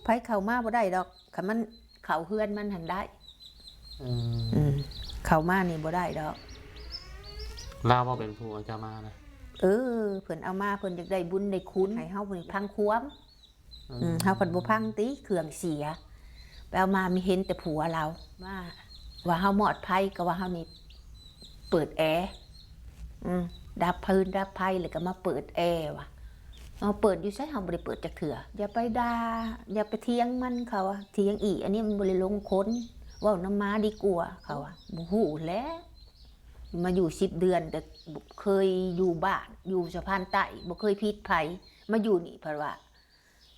ໃຜເຂົ້າມາບໍ່ໄດ້ດອກ ຄັນມັນເຂົ້າເຮືອນມັນຫັ້ນໄດ້. ອືມ ອືມ ເຂົ້າມານີ້ບໍ່ໄດ້ດອກ. ລາວບໍ່ເປັນຜູ້ເອົາເຈົ້າມານະ? ເອີ ເພິ່ນເອົາມາ ເພິ່ນຢາກໄດ້ບຸນໄດ້ຄຸນ ໃຫ້ເຮົານີ້ຟັງຄວາມ. ອືມ ເຮົາພັດບໍ່ຟັງຕິ ເຄື່ອງເສຍ ໄປເອົາມາມີເຫັນແຕ່ຜົວລາວ ມາວ່າເຮົາມອດໄຟ ກໍວ່າເຮົານີ້ເປີດແອ ອືມ ດັບຟືນດັບໄຟ ແລ້ວກໍມາເປີດແອວ່າ ເຮົາເປີດຢູ່ໃສ ເຮົາບໍ່ໄດ້ເປີດຈັກເທື່ອ. ຢ່າໄປດ່າ ຢ່າໄປຖຽງມັນ ເຂົາວ່າ ຖຽງອີກ ອັນນີ້ມັນບໍ່ໄດ້ລົງຄົນ ເວົ້ານຳໝາດີກວ່າ ເຂົາວ່າ. ບໍ່ຮູ້ແຫຼະ ມາຢູ່ສິບເດືອນ ແຕ່ເຄີຍຢູ່ບ້ານ ຢູ່ສະພານໃຕ້ ບໍ່ເຄີຍຜິດໃຜ ມາຢູ່ນີ້ພັດວ່າ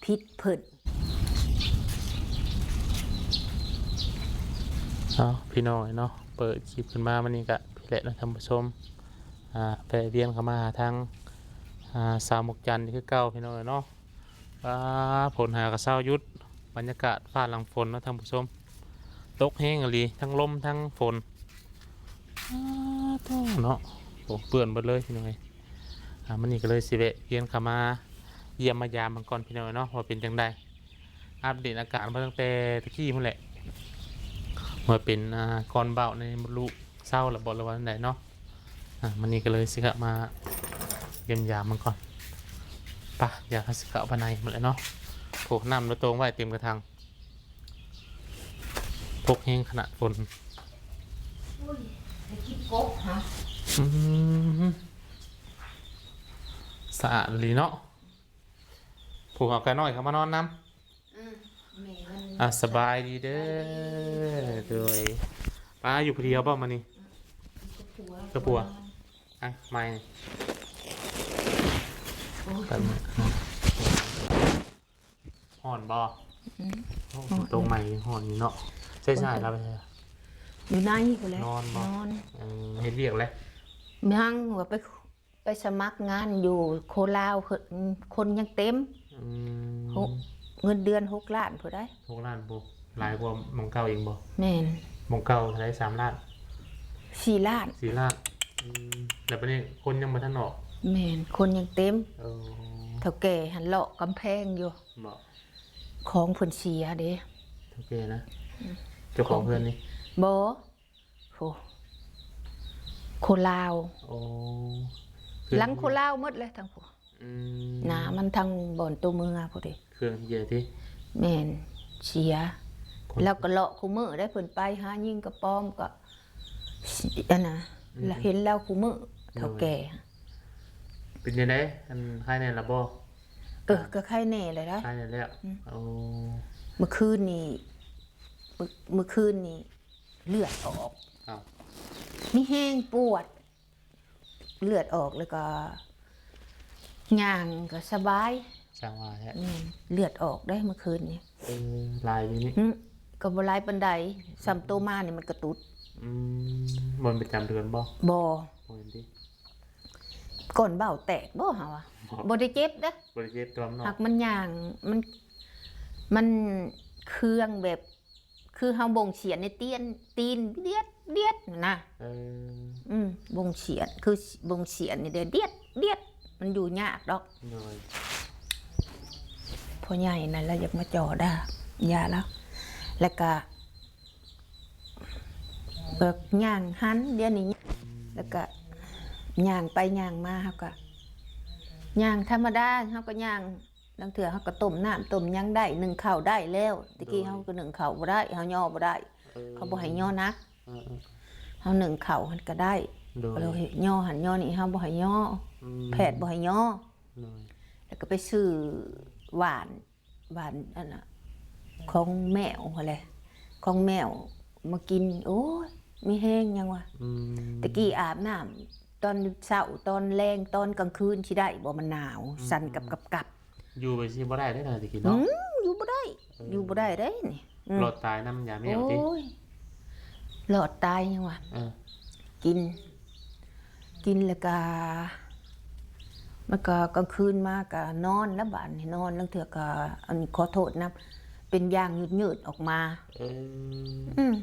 ຜິດເພິ່ນ. ເອົາ ພີ່ນ້ອງເນາະ ເປີດຄລິບຂຶ້ນມາມື້ນີ້ກະ ພີ່ແຫຼະເນາະທ່ານຜູ້ຊົມ ອ່າ ແວະວຽນເຂົ້າມາຫາທາງ ອ່າ ສາວໝວກຈັນຄືເກົ່າ ພີ່ນ້ອງເນາະ. ອ່າ ຝົນຫາກະເຊົາຢຸດ ບັນຍາກາດຟ້າຫຼັງຝົນເນາະທ່ານຜູ້ຊົມ ຕົກແຮງອີ່ຫຼີ ທັງລົມທັງຝົນ. ອ້າ ໂທ້ເນາະ ໂອ້ ເປື້ອນເບິດເລີຍພີ່ນ້ອງເອີຍ. ອ່າ ມື້ນີ້ກໍເລີຍຊິແວະວຽນເຂົ້າມາຢ້ຽມມາຢາມເບິ່ງກ່ອນພີ່ນ້ອງເນາະ ວ່າເປັນຈັ່ງໃດ ອັບເດດອາການມາຕັ້ງແຕ່ຕະກີ້ພຸ້ນແຫຼະ ວ່າເປັນ ອ່າ ກ່ອນເບົາໃນມົດລູກເຊົາແລ້ວບໍ່ ຫຼືວ່າຈັ່ງໃດເນາະ. ອ່າ ມື້ນີ້ກໍເລີຍຊິເຂົ້າມາຢ້ຽມຢາມເບິ່ງກ່ອນ. ປະ ດຽວເຮົາຊິເຂົ້າໄປໃນໝົດແລ້ວເນາະ. ໂອ້ ນ້ຳລະຕົງໄວ້ເຕັມກະຖັງ. ຕົກແຮງຂະໜາດຝົນ. ໂອ້ຍ ໄດ້ກິນກົບຫະ. ອືມ ສະອາດອີ່ຫຼີເນາະ. ຜູ້ເອົາກະນ້ອຍເຂົ້າມານອນນຳ. ອືມ ແມ່ມັນ. ອ່າ ສະບາຍດີເດີ. ສະບາຍດີ. ໂດຍ. ປ້າຢູ່ຜູ້ດຽວບໍ່ມື້ນີ້? ອືມ ກັບຜົວ. ກັບຜົວ. ອ່ະ ໄມ້. ໂອ້ຍ ແປັບໜຶ່ງ. ຮ້ອນບໍ່? ອືມ ໂອ້ ຝົນຕົກໃໝ່ຍັງຮ້ອນຢູ່ເນາະ. ໃຊ້ສາຍລາວໄປໃສ? ຢູ່ໃນພຸ້ນແຫຼະ. ນອນບໍ່? ນອນ. ເອີ ເຮັດວຽກແຫຼະ. ຍັງວ່າໄປ ໄປສະໝັກງານຢູ່ໂຄລາວ ຄົນຍັງເຕັມ. ອືມ ຫົກ ເງິນເດືອນຫົກລ້ານພຸ້ນໃດ໋. ຫົກລ້ານບໍ່? ຫຼາຍກວ່າໝ່ອງເກົ່າອີກບໍ່? ແມ່ນ. ໝ່ອງເກົ່າເທົ່າໃດ? ສາມລ້ານ? ສີ່ລ້ານ. ສີ່ລ້ານ. ອືມ ແລ້ວບັດນີ້ຄົນຍັງບໍ່ທັນອອກ? ແມ່ນ ຄົນຍັງເຕັມ. ເອີ ເຖົ້າແກ່ຫັ້ນເລາະກຳແພງຢູ່. ບໍ່? ຂອງເພິ່ນເສຍເດ້. ເຖົ້າແກ່ນະ? ອືມ ເຈົ້າຂອງເຮືອນນີ້? ບໍ່. ໂອ້ ຄົນລາວ. ໂອ້ ຫຼັງຄົນລາວໝົດເລີຍທັງຜູ້. ອືມ ໜ້າມັນທາງບ່ອນໂຕເມືອພຸ້ນເດ. ເຄື່ອງເສຍຕິ? ແມ່ນ ເສຍ. ແລ້ວກໍເລາະຄູ່ມື້ໄດ໋ ເພິ່ນໄປຫາຍິງກະປອມ ກໍອັນນະ. ອືມ ລະເຫັນລາວຄູ່ມື້. ໂດຍ. ເຖົ້າແກ່. ເປັນຈັ່ງໃດ ອັນ ຄາຍແນ່ລະບໍ່? ເອີ ກະຄາຍແນ່ແລ້ວໄດ໋. ຄາຍແນ່ແລ້ວ. ອືມ ໂອ້ ມື້ຄືນນີ້ ມື້ ມື້ຄືນນີ້ ເລືອດອອກ. ອ້າວ ມີແຮງປວດ ເລືອດອອກ ແລ້ວກໍຍ່າງກໍສະບາຍ. ຊ່າງວ່າແທ້. ແມ່ນ ເລືອດອອກເດ້ມື້ຄືນນີ້. ເອີ ຫຼາຍຢູ່ນີ້. ຫຶ ກໍບໍ່ຫຼາຍປານໃດ. ອືມ ສ່ຳໂຕມານີ້ມັນກະຕຸດ. ອືມ ບໍ່ແມ່ນປະຈຳເດືອນບໍ່? ບໍ່. ບໍ່ແມ່ນຕິ? ກ້ອນເບົາແຕກບໍ່ ເຮົາວ່າ. ບໍ່ ບໍ່ໄດ້ເຈັບເດ້. ບໍ່ໄດ້ເຈັບ ແຕ່ວ່າມັນອອກ. ຫາກມັນຍ່າງ ມັນ ມັນເຄືອງແບບ ຄືເຮົາບົ່ງສຽນໃນຕີນ ຕີນດຽດ ດຽດນະ. ເອີ ອືມ ບົ່ງສຽນ ຄືບົ່ງສຽນນີ້ເດ້ ດຽດ ດຽດ ມັນຢູ່ຍາກດອກ. ໂດຍ. ພໍ່ໃຫຍ່ນັ້ນລະຢາກມາຈໍ້ດາ ຢ່າລະ ແລ້ວກະ ແບບຍ່າງຫັນ ດຽວນີ້ ອືມ ແລ້ວກະຍ່າງໄປຍ່າງມາ ເຮົາກະຍ່າງທຳມະດາ ເຮົາກະຍ່າງ ລາງເທື່ອເຮົາກໍຕົ້ມນ້ຳຕົ້ມຫຍັງໄດ້ ໜຶ້ງເຂົ້າໄດ້ແລ້ວ. ແຕ່ກີ້ ໂດຍ ເຮົາກໍໜຶ້ງເຂົ້າບໍ່ໄດ້ ເຮົາຍໍບໍ່ໄດ້. ເອີ ເຂົາບໍ່ໃຫ້ຍໍໜັກ. ເອີໆ ເຮົາໜຶ້ງເຂົ້າຫັ້ນກໍໄດ້. ໂດຍ. ເຮົາຍໍຫັ້ນຍໍນີ້ ເຮົາບໍ່ໃຫ້ຍໍ. ອືມ ແພດບໍ່ໃຫ້ຍໍ. ໂດຍ. ແລ້ວກໍໄປຊື້ຫວ່ານ ຫວ່ານອັນນະ ຂອງແມວຫັ້ນແຫຼະ ຂອງແມວມາກິນ. ໂອ້ຍ ມີແຮງຫຍັງວະ. ອືມ ແຕ່ກີ້ອາບນ້ຳຕອນເຊົ້າ ຕອນແລງ ຕອນກາງຄືນຊິໄດ້ບໍ່ ມັນໜາວ. ອືມ ສັ່ນກັບກັບກັບ. ຢູ່ໄປຊິບໍ່ໄດ້ເດ້ນະ ແຕ່ກີ້ເນາະ. ອືມ ຢູ່ບໍ່ໄດ້. ເອີ ຢູ່ບໍ່ໄດ້ເດ້ນີ້. ອືມ ລອດຕາຍນຳຢາແມວຕິ? ໂອ້ຍ ລອດຕາຍຫຍັງວະ. ເອີ ກິນ ກິນແລ້ວກະ ມັນກະກາງຄືນມາກະນອນລະບາດນີ້ ນອນ ລາງເທື່ອກະ ອັນ ຂໍໂທດນຳ ເປັນຢ່າງຍືດໆອອກມາ. ເອີ ອືມ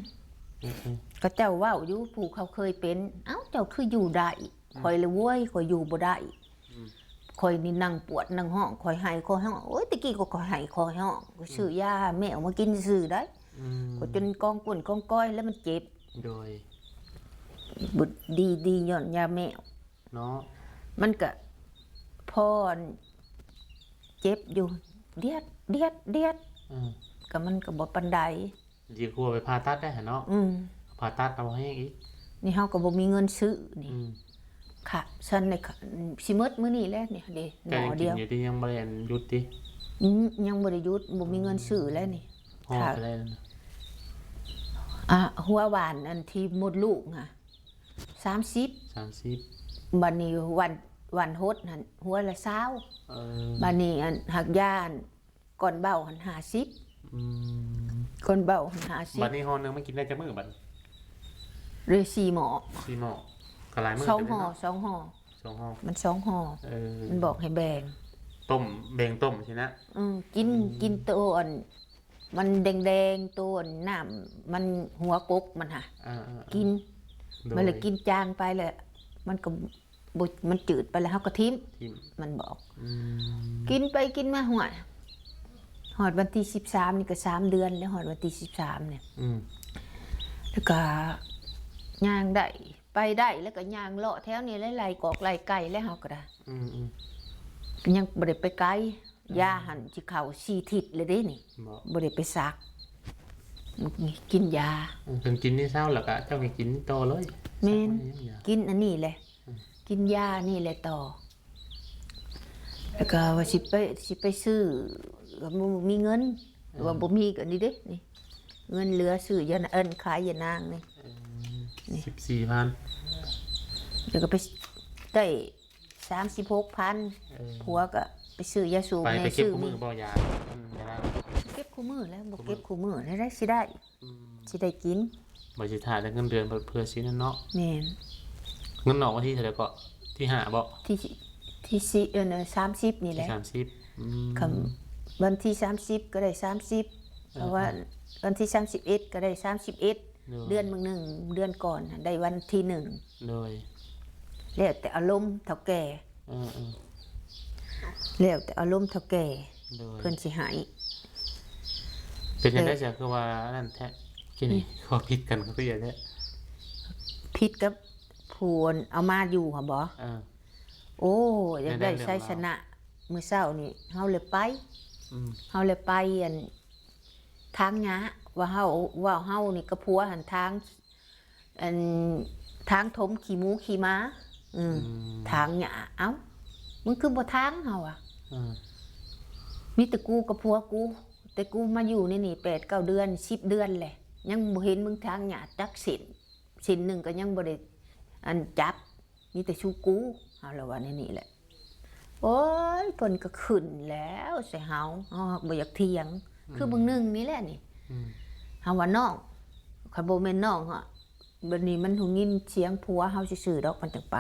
ເອີໆ ເຂົາເຈົ້າເວົ້າຢູ່ ຜູ້ເຂົາເຄີຍເປັນ. ເອົ້າ ເຈົ້າຄືຢູ່ໄດ້? ອືມ ຂ້ອຍລະ ໂອ້ຍ ຂ້ອຍຢູ່ບໍ່ໄດ້. ອືມ ຂ້ອຍນີ້ນັ່ງປວດນັ່ງຮ້ອງ ຂ້ອຍໄຫ້ຂ້ອຍຮ້ອງ ໂອ້ຍ ແຕ່ກີ້ກໍຂ້ອຍໄຫ້ຂ້ອຍຮ້ອງ ຂ້ອຍຊື້ ອືມ ຢາແມວມາກິນຊື່ໄດ໋ ອືມ ຂ້ອຍຈົນກອງກົ້ນກອງກ້ອຍແລ້ວມັນເຈັບ ໂດຍ ບໍ່ດີ ດີຍ້ອນຢາແມວເນາະ ມັນກະພໍເຈັບຢູ່ ດຽດ ດຽດ ດຽດ ອືມ ກະມັນກະບໍ່ປານໃດ. ດີກວ່າໄປຜ່າຕັດໄດ້ຫັ້ນເນາະ ອືມ ຜ່າຕັດເອົາແຮງອີກ ນີ້ເຮົາກໍບໍ່ມີເງິນຊື້ນີ້ ອືມ ຄ່າຊັ້ນນີ້ ຊິໝົດມື້ນີ້ແຫຼະນີ້ເດ້ ໝໍດຽວ ແຕ່ຍັງກິນຢູ່ຕິ ຍັງບໍ່ໄດ້ອັນຢຸດຕິ ອືມ ຍັງບໍ່ໄດ້ຢຸດ ບໍ່ມີເງິນຊື້ແລ້ວນີ້ ພໍໄປແລ້ວ ອ່າ ຫົວຫວ່ານອັນທີ່ມົດລູກຫັ້ນ ສາມສິບ ສາມສິບ ບັດນີ້ຫວ່ານ ຫວ່ານຫົດຫັ້ນ ຫົວລະຊາວ ເອີ ບັດນີ້ອັນ ຮັກຢາອັນ ກ່ອນເບົາຫັ້ນ ຫ້າສິບ ອືມ ກ່ອນເບົາຫັ້ນ ຫ້າສິບ ບັດນີ້ຫໍ່ໜຶ່ງມັນກິນໄດ້ຈັກມື້ບັດນີ້ ເລີຍສີ່ໝໍ້ ສີ່ໝໍ້ ກໍຫຼາຍມື້ ສອງຫໍ່ ເຕີບເນາະ ສອງຫໍ່ ສອງຫໍ່ ມັນສອງຫໍ່ ເອີ ມັນບອກໃຫ້ແບ່ງ ຕົ້ມ ແບ່ງຕົ້ມຊີ້ນະ ອືມ ກິນ ອືມ ກິນໂຕອັນ ມັນແດງໆ ໂຕອັນ ນ້ຳມັນຫົວກົກມັນຫະ ເອີໆໆ ກິນ ໂດຍ ມັນລະກິນຈາງໄປແລ້ວ ມັນກໍ ບໍ່ ມັນຈືດໄປແລ້ວເຮົາກໍຖິ້ມ ຖິ້ມ ມັນບອກ ອືມ ກິນໄປກິນມາ ຫ້ວຍ ຮອດວັນທີສິບສາມນີ້ກໍສາມເດືອນແລ້ວ ຮອດວັນທີສິບສາມນີ້ ອືມ ແລ້ວກໍຍ່າງໄດ້ ໄປໄດ້ ແລ້ວກໍຍ່າງເລາະແຖວນີ້ ໄລ່ກອກໄລ່ໄກ່ແລ້ວເຮົາກໍໄດ້ ອືມໆ ກໍຍັງບໍ່ໄດ້ໄປໄກ ອືມ ຢາຫັ້ນຊິເຂົ້າສີ່ທິດແລ້ວເດ້ນີ້ ບໍ່ ບໍ່ໄດ້ໄປສັກ ກິນຢາ ອືມ ເພິ່ນກິນນີ້ເຊົາແລ້ວກໍເຈົ້າກໍກິນຕໍ່ເລີຍ ແມ່ນ ສັກມາຍັງຢາ ກິນອັນນີ້ແຫຼະ ອືມ ກິນຢານີ້ແຫຼະຕໍ່ ແລ້ວກໍວ່າຊິໄປ ຊິໄປຊື້ ກໍບໍ່ມີເງິນ ເອີ ວ່າບໍ່ມີກໍນີ້ເດ້ ນີ້ ເງິນເຫຼືອຊື້ຢາ ອັນ ຂາຍຢານາງນີ້ ເອີ ນີ້ ສິບສີ່ພັນ ແລ້ວກໍໄປໄດ້ສາມສິບຫົກພັນ ເອີ ຜົວກໍໄປຊື້ຢາສູບແດ່ ໄປເກັບຄູ່ມື້ບໍ່ຢາ ເກັບຄູ່ມື້ແລ້ວ ບໍ່ເກັບຄູ່ມື້ແນວໃດຊິໄດ້ ອືມ ຊິໄດ້ກິນ ບໍ່ຊິຖ້າແຕ່ເງິນເດືອນເພື່ອຊິນັ້ນເນາະ ແມ່ນ ເງິນອອກວັນທີເທົ່າໃດເກາະ ທີຫ້າບໍ່ ທີ ທີສີ່ ເອີ ສາມສິບນີ້ແຫຼະ ສາມສິບ ອືມ ຄັນວັນທີສາມສິບກໍໄດ້ສາມສິບ ເອີ ເພາະວ່າ ເອີ ວັນທີສາມສິບເອັດກໍໄດ້ສາມສິບເອັດ ໂດຍ ເດືອນບາງໜຶ່ງ ເດືອນກ່ອນໄດ້ວັນທີໜຶ່ງ ໂດຍ ແລ້ວແຕ່ອາລົມເຖົ້າແກ່ ເອີໆ ແລ້ວແຕ່ອາລົມເຖົ້າແກ່ ໂດຍ ເພິ່ນຊິໃຫ້ ເປັນຈັ່ງໃດ ເອີ ຊະ ຄືວ່າອັນນັ້ນແທ້ ກິນນີ້ ອືມ ຄືວ່າຜິດກັນຄືຢ່າງແທ້ ຜິດກັບຜູ້ເອົາມາຢູ່ຫັ້ນບໍ? ເອີ ໂອ້ ຢາກໄດ້ໄຊຊະນະ ມື້ເຊົ້ານີ້ເຮົາເລີຍໄປ ອືມ ເຮົາເລີຍໄປອັນ ຖາງຫຍ້າ ວ່າເຮົາ ວ່າເຮົານີ້ກັບຜົວຫັ້ນຖາງ ອັນ ຖາງຖົມຂີ້ໝູຂີ້ໝາ ອືມ ອືມ ຖາງຫຍ້າ ເອົ້າ ມຶງຄືບໍ່ຖາງ ເຮົາວ່າ ເອີ ມີແຕ່ກູກັບຜົວກູ ແຕ່ກູມາຢູ່ໃນນີ້ແປດເກົ້າເດືອນ ສິບເດືອນແຫຼະ ຍັງບໍ່ເຫັນມຶງຖາງຫຍ້າຈັກເສັ້ນ ເສັ້ນໜຶ່ງກໍຍັງບໍ່ໄດ້ ອັນ ຈັບ ມີແຕ່ຊູກູ ເຮົາລະວ່າແນວນີ້ແຫຼະ ໂອ້ຍ ເພິ່ນກໍຂຶ້ນແລ້ວໃສ່ເຮົາ ເຮົາບໍ່ຢາກຖຽງ ອືມ ຄືບາງໜຶ່ງນີ້ແຫຼະນີ້ ອືມ ເຮົາວ່ານ້ອງ ຄັນບໍ່ແມ່ນນ້ອງ ເຮົາ ບັດນີ້ມັນຮູ້ຍິນສຽງຜົວເຮົາຊື່ໆດອກ ມັນຈັ່ງໄປ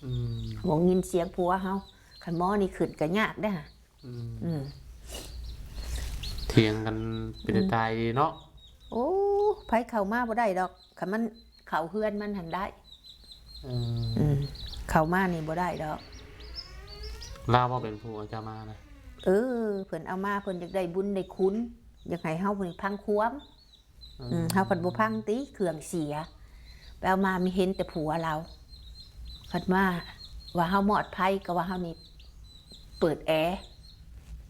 ອືມ ບໍ່ຍິນສຽງຜົວເຮົາ ຄັນໝໍນີ້ຂຶ້ນກໍຍາກເດ້ ອືມ ອືມ ຖຽງກັນເປັນຕາຍເນາະ ອືມ ໂອ້ ໃຜເຂົ້າມາບໍ່ໄດ້ດອກ ຄັນມັນເຂົ້າເຮືອນມັນຫັ້ນໄດ້ ເອີ ອືມ ເຂົ້າມານີ້ບໍ່ໄດ້ດອກ ລາວບໍ່ເປັນຜູ້ເອົາເຈົ້າມານະ ເອີ ເພິ່ນເອົາມາ ເພິ່ນຢາກໄດ້ບຸນໄດ້ຄຸນ ຢາກໃຫ້ເຮົານີ້ຟັງຄວາມ ອືມ ເຮົາພັດບໍ່ຟັງຕິ ເຄື່ອງເສຍ ໄປເອົາມາມີເຫັນແຕ່ຜົວລາວ ຄັນວ່າ ວ່າເຮົາມອດໄຟກໍວ່າເຮົານີ້ເປີດແອ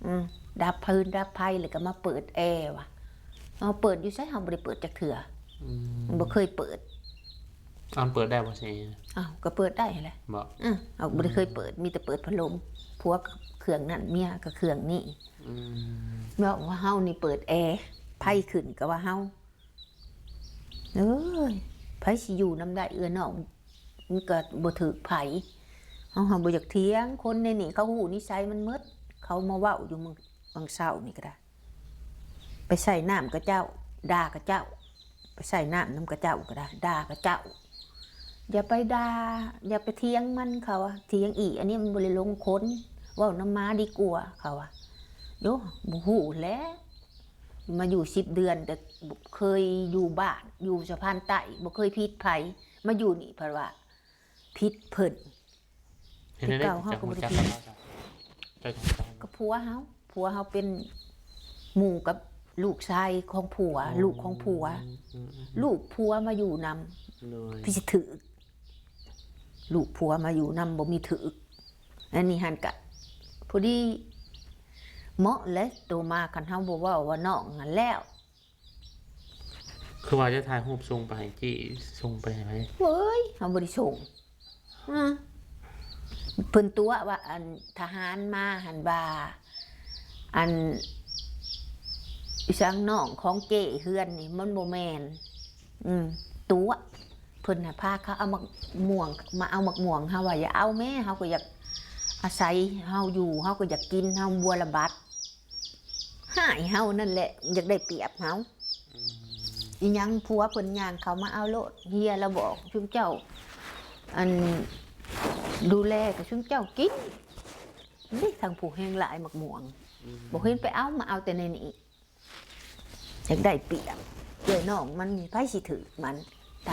ອືມ ດັບຟືນດັບໄຟ ແລ້ວກໍມາເປີດແອວ່າ ເຮົາເປີດຢູ່ໃສ ເຮົາບໍ່ໄດ້ເປີດຈັກເທື່ອ ອືມ ບໍ່ເຄີຍເປີດ ເອົາ ເປີດໄດ້ບໍ່ຊິ ເອົ້າ ກໍເປີດໄດ້ຫັ້ນແຫຼະ ບໍ່ ອືມ ເຮົາບໍ່ໄດ້ເຄີຍເປີດ ອືມ ມີແຕ່ເປີດພັດລົມ ຜົວກໍເຄື່ອງນັ້ນ ເມຍກໍເຄື່ອງນີ້ ອືມ ບອກວ່າເຮົານີ້ເປີດແອ ໄຟຂຶ້ນກໍວ່າເຮົາ ເອີຍ ໃຜຊິຢູ່ນຳໄດ້ ເອື້ອຍນ້ອງ ມັນກໍບໍ່ຖືກໃຜ ເຮົາ ເຮົາບໍ່ຢາກຖຽງ ຄົນໃນນີ້ເຂົາຮູ້ນິໄສມັນໝົດ ເຂົາມາເວົ້າຢູ່ ມື້ ຫວ່າງເຊົ້ານີ້ກໍໄດ້ ໄປໃສ່ນ້ຳຂະເຈົ້າ ດ່າຂະເຈົ້າ ໄປໃສ່ນ້ຳນຳຂະເຈົ້າກໍໄດ້ ດ່າຂະເຈົ້າ ຢ່າໄປດ່າ ຢ່າໄປຖຽງມັນ ເຂົາວ່າ ຖຽງອີ່ອັນນີ້ມັນບໍ່ໄດ້ລົງຄົນ ເວົ້ານຳໝາດີກວ່າ ເຂົາວ່າ ໂຢ ບໍ່ຮູ້ແຫຼະ ມາຢູ່ສິບເດືອນ ແຕ່ເຄີຍຢູ່ບ້ານ ຢູ່ສະພານໃຕ້ ບໍ່ເຄີຍຜິດໃຜ ມາຢູ່ນີ້ພັດວ່າຜິດເພິ່ນ ເຮັດແນວໃດ ເຮົາກໍບໍ່ໄດ້ ຈັ່ງຮູ້ຈັກກັບລາວຊະ ເຈົ້າຈັງໄປ? ກັບຜົວເຮົາ ຜົວເຮົາເປັນໝູ່ກັບລູກຊາຍຂອງຜົວ ອືມ ລູກຂອງຜົວ ອືມໆໆ ລູກຜົວມາຢູ່ນຳ ໂດຍ ພິຊິຖືກ ລູກຜົວມາຢູ່ນຳບໍ່ມີຖືກ ອັນນີ້ຫັ້ນກະພໍດີເໝາະແຫຼະ ໂຕມາຄັນເຮົາບໍ່ເວົ້າວ່ານ້ອງຫັ້ນແລ້ວ ຄືວ່າຈະຖ່າຍຮູບສົ່ງໄປໃຫ້ເຈ້ ສົ່ງໄປໃຫ້ໃຜ? ເວີ້ຍ ເຮົາບໍ່ໄດ້ສົ່ງ ອື ເພິ່ນຕົວະວ່າ ອັນ ທະຫານມາຫັ້ນວ່າ ອັນ ອີສັງ ນ້ອງຂອງເຈ້ເຮືອນນີ້ມັນບໍ່ແມ່ນ ອື ຕົວະ ເພິ່ນນະພາເຂົາເອົາໝາກມ່ວງ ມາເອົາໝາກມ່ວງ ເຮົາວ່າຢ່າເອົາແມ້ ເຮົາກໍຢາກອາໄສ ເຮົາຢູ່ ເຮົາກໍຢາກກິນ ເຮົາບົວລະບັດ ຮ້າຍເຮົານັ້ນແຫຼະ ຢາກໄດ້ປຽບເຮົາ ອືມ ອີຫຍັງ ຜົວເພິ່ນຍ່າງເຂົ້າມາເອົາໂລດ ເຮຍລະບອກຊຸມເຈົ້າ ອັນ ດູແລກໍຊຸມເຈົ້າກິນ ນີ້ທາງຜູ້ແຮງຫຼາຍໝາກມ່ວງ ອືມ ບໍ່ເຫັນໄປເອົາ ມາເອົາແຕ່ໃນນີ້ ຢາກໄດ້ປຽບ ເອື້ອຍນ້ອງມັນ ໃຜຊິຖືກມັນ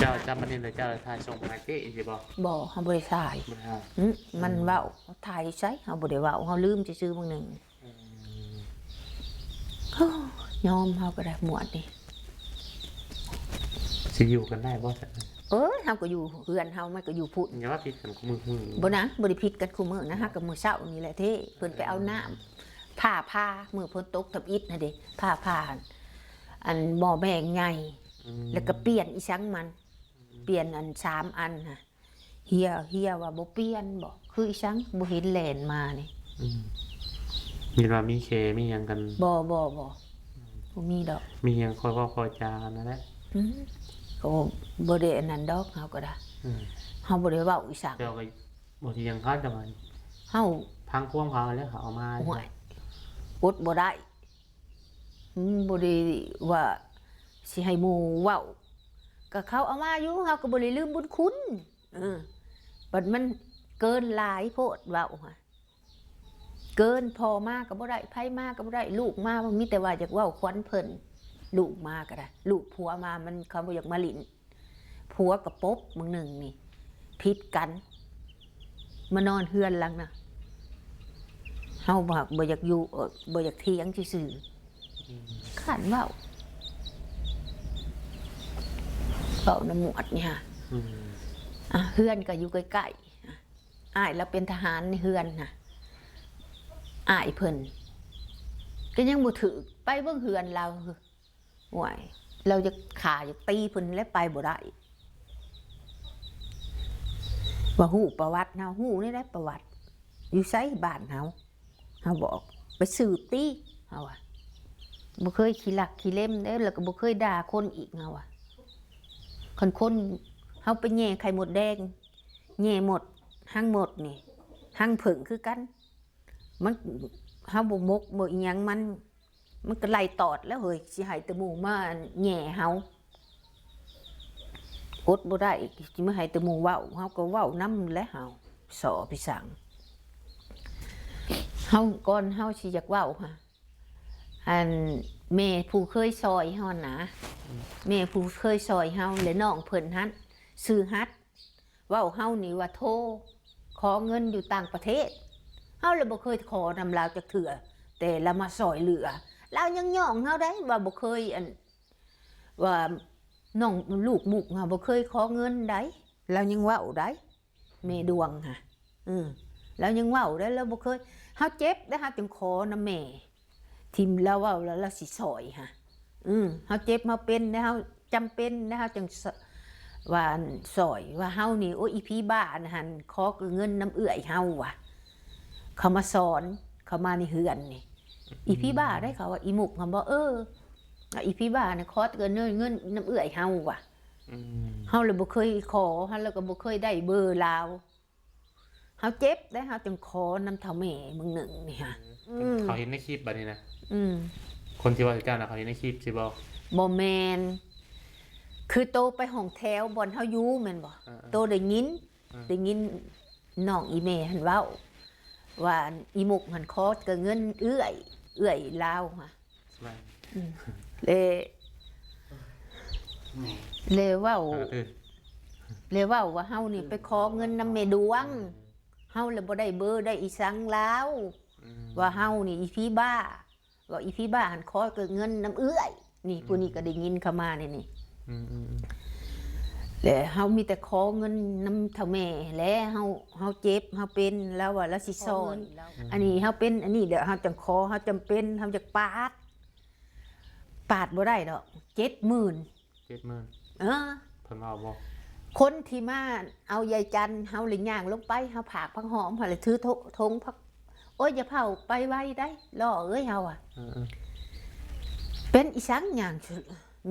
ເຈົ້າຈຳອັນນີ້ແລ້ວ ເຈົ້າຖ່າຍສົ່ງໃຫ້ເຈ້ຊິບໍ່? ບໍ່ ເຮົາບໍ່ໄດ້ຖ່າຍ ບໍ່ໄດ້ຖ່າຍ ອື ມັນ ອືມ ເວົ້າ ເຮົາຖ່າຍຢູ່ໃສ? ເຮົາບໍ່ໄດ້ເວົ້າ ເຮົາລືມຊື່ໆ ບາງໜຶ່ງ ອືມ ໂອ້ ຍອມ ເຮົາກໍໄດ້ໝວດນີ້ ຊິຢູ່ກັນໄດ້ບໍ່? ເອີຍ ເຮົາກໍຢູ່ເຮືອນເຮົາ ມັນກໍຢູ່ພຸ້ນ ຢ່າວ່າຜິດກັນຄູ່ມື້ ມື້ ບໍ່ນະ ບໍ່ໄດ້ຜິດກັນຄູ່ມື້ນະ ເຮົາກໍມື້ເຊົ້ານີ້ແຫຼະເດ້ ເພິ່ນໄປເອົານ້ຳ ເອີ ພ້າຜ່າ ມື້ຝົນຕົກທຳອິດຫັ້ນເດ້ ພ້າຜ່າ ອັນໝໍ້ແບງໃຫຍ່ ອືມ ແລ້ວກໍປ່ຽນອີສັງມັນ ປ່ຽນອັນສາມອັນຫັ້ນ ເຮຍ ເຮຍວ່າບໍ່ປ່ຽນບໍ ຄືອີສັງ ບໍ່ເຫັນແລ່ນມານີ້ ອືມ ມີວ່າມີແຄມີຫຍັງກັນ? ບໍ່ ບໍ່ ບໍ່ ອືມ ບໍ່ມີດອກ ມີຫຍັງຄ່ອຍເວົ້າຄ່ອຍຈາກັນນັ້ນແຫຼະ ອືມ ກໍບໍ່ໄດ້ອັນນັ້ນດອກ ເຮົາກໍໄດ້ ອືມ ເຮົາບໍ່ໄດ້ເວົ້າອີສັງ ເຈົ້າກໍບໍ່ຖຽງເຂົາ ເຈົ້າວ່າ ເຮົາ ຟັງຄວາມເຂົາແລ້ວ ເຂົາເອົາມາ ໂອ້ຍ ອົດບໍ່ໄດ້ ອືມ ບໍ່ໄດ້ວ່າຊິໃຫ້ໝູ່ເວົ້າ ກໍເຂົາເອົາມາຢູ່ ເຮົາກໍບໍ່ໄດ້ລືມບຸນຄຸນ ເອີ ບັດມັນເກີນຫຼາຍໂພດເວົ້າຫັ້ນ ເກີນ ພໍ່ມາກໍບໍ່ໄດ້ ໃຜມາກໍບໍ່ໄດ້ ລູກມາ ມີແຕ່ວ່າຢາກເວົ້າຂວັນເພິ່ນ ລູກມາກໍໄດ້ ລູກຜົວມາ ມັນ ເຂົາບໍ່ຢາກມາຫຼິ້ນ ຜົວກໍປົບມື້ໜຶ່ງນີ້ ຜິດກັນ ມານອນເຮືອນຫຼັງນະ ເຮົາບໍ່ ບໍ່ຢາກຢູ່ ເອີ ບໍ່ຢາກຖຽງຊື່ໆ ອືມ ຄ້ານເວົ້າ ເວົ້ານຳໝວດນີ້ຫາ ອືມ ອ່າ ເຮືອນກໍຢູ່ໃກ້ໆ ອ້າຍລາວເປັນທະຫານໃນເຮືອນນະ ອ້າຍເພິ່ນກໍຍັງບໍ່ຖືກ ໄປເບິ່ງເຮືອນລາວ ໂອ້ຍ ລາວຢາກຂ້າຢາກຕີເພິ່ນແຫຼະ ໄປບໍ່ໄດ້ ວ່າຮູ້ປະຫວັດເຮົາ ຮູ້ແນວໃດປະຫວັດ ຢູ່ໃສບ້ານເຮົາ ເຮົາບອກ ໄປສືບຕິ ເຮົາວ່າ ບໍ່ເຄີຍຂີ້ລັກຂີ້ເລັມເດ້ ແລ້ວກໍບໍ່ເຄີຍດ່າຄົນອີກ ເຮົາວ່າ ຄັນຄົນ ເຮົາໄປແຍ່ໄຂ່ມົດແດງ ແຍ່ມົດ ຮັງມົດນີ້ ຮັງເຜິ້ງຄືກັນ ມັນ ເຮົາບໍ່ໝົກບໍ່ອີຫຍັງມັນ ມັນກໍໄລ່ຕອດແລ້ວເຮີ້ຍ ຊິໃຫ້ແຕ່ໝູ່ມາແຍ່ເຮົາ ອົດບໍ່ໄດ້ ຊິມາໃຫ້ແຕ່ໝູ່ເວົ້າ ເຮົາກໍເວົ້ານຳແຫຼະ ເຮົາສໍ້ໄປສັງ ເຮົາ ກ່ອນເຮົາຊິຢາກເວົ້າຫະ ອັນ ແມ່ຜູ້ເຄີຍຊ່ອຍເຮົານະ ແມ່ຜູ້ເຄີຍຊ່ອຍເຮົາ ແລະ ນ້ອງເພິ່ນຫັ້ນ ຊື່ຮັດ ເວົ້າເຮົານີ້ວ່າໂທຂໍເງິນຢູ່ຕ່າງປະເທດ ເຮົາລະບໍ່ເຄີຍຂໍນຳລາວຈັກເທື່ອ ແຕ່ລາວມາຊ່ອຍເຫຼືອ ລາວຍັງຍ້ອງເຮົາໄດ໋ ວ່າບໍ່ເຄີຍ ອັນ ວ່ານ້ອງລູກມຸກຫັ້ນບໍ່ເຄີຍຂໍເງິນໃດ໋ ລາວຍັງເວົ້າໄດ໋ ແມ່ດວງຫັ້ນ ເອີ ລາວຍັງເວົ້າໄດ໋ ລາວບໍ່ເຄີຍ ເຮົາເຈັບໄດ໋ ເຮົາຈຶ່ງຂໍນຳແມ່ ທີ່ລາວເວົ້າແລ້ວລາວຊິຊ່ອຍຫະ ອື ເຮົາເຈັບເຮົາເປັນແລ້ວ ເຮົາຈຳເປັນແລ້ວ ເຮົາຈັ່ງ ສ- ວ່າ ອັນ ຊ່ອຍ ວ່າເຮົານີ້ ໂອ້ຍ ອີຜີບ້າອັນຫັ້ນ ຂໍເງິນນຳເອື້ອຍເຮົາວ່າ ເຂົາມາສອນ ເຂົາມາໃນເຮືອນນີ້ ອີຜີບ້າໄດ໋ ເຂົາວ່າ ອີມຸກຫັ້ນບໍ ເອີ ອີຜີບ້ານັ້ນ ຂໍແຕ່ເງິນ ເງິນນຳເອື້ອຍເຮົາວ່າ ອື ເຮົາລະບໍ່ເຄີຍຂໍ ເຮົາລະກໍບໍ່ເຄີຍໄດ້ເບີລາວ ເຮົາເຈັບໄດ໋ ເຮົາຈຶ່ງຂໍນຳເຖົ້າແມ່ມື້ໜຶ່ງນີ້ຫະ ອື ອື ເຂົາເຫັນໃນຄລິບບາດນີ້ນະ ອື ຄົນທີ່ເວົ້າໃຫ້ເຈົ້ານະ ເຂົາເຫັນໃນຄລິບຊິບໍ່? ບໍ່ແມ່ນ ຄືໂຕໄປຫ້ອງແຖວບ່ອນເຮົາຢູ່ແມ່ນບໍ່? ເອີໆ ໂຕໄດ້ຍິນ ເອີ ໄດ້ຍິນນ້ອງອີແມ່ຫັ້ນເວົ້າ ວ່າອີມຸກຫັ້ນຂໍແຕ່ເງິນເອື້ອຍ ເອື້ອຍລາວຫະ ສະບາຍ ອື ແລະ ແລະເວົ້າ ແລະເວົ້າວ່າເຮົານີ້ໄປຂໍເງິນນຳແມ່ດວງ ເຮົາລະບໍ່ໄດ້ເບີໄດ້ອີສັງລາວ ອືມ ວ່າເຮົານີ້ອີຜີບ້າ ວ່າອີຜີບ້າຫັ້ນຂໍເງິນນຳເອື້ອຍ ນີ້ ອືມ ຜູ້ນີ້ກໍໄດ້ຍິນເຂົ້າມານີ້ ນີ້ ອືມໆໆ ແລະເຮົາມີແຕ່ຂໍເງິນນຳເຖົ້າແມ່ແຫຼະ ເຮົາ ເຮົາເຈັບເຮົາເປັນ ລາວວ່າລາວຊິຊ່ອຍ ຂໍເງິນລາວ ອືມ ອັນນີ້ເຮົາເປັນອັນນີ້ແຫຼະ ເຮົາຈັ່ງຂໍ ເຮົາຈຳເປັນ ເຮົາຢາກປາດ ປາດບໍ່ໄດ້ດອກ ເຈັດໝື່ນ ເຈັດໝື່ນ ເອີ ເພິ່ນເວົ້າບໍ່? ຄົນທີ່ມາເອົາຍາຍຈັນ ເຮົາລະຍ່າງລົງໄປ ເຮົາພາກຜັກຫອມ ເຮົາລະຖືຖົ ຖົງຜັກ ໂອ້ຍ ຢ່າເຝົ້າໄປໄວໄດ໋ ລໍເອີຍ ເຮົາວ່າ ເອີໆ ເປັນອີ່ສັງຍ່າງ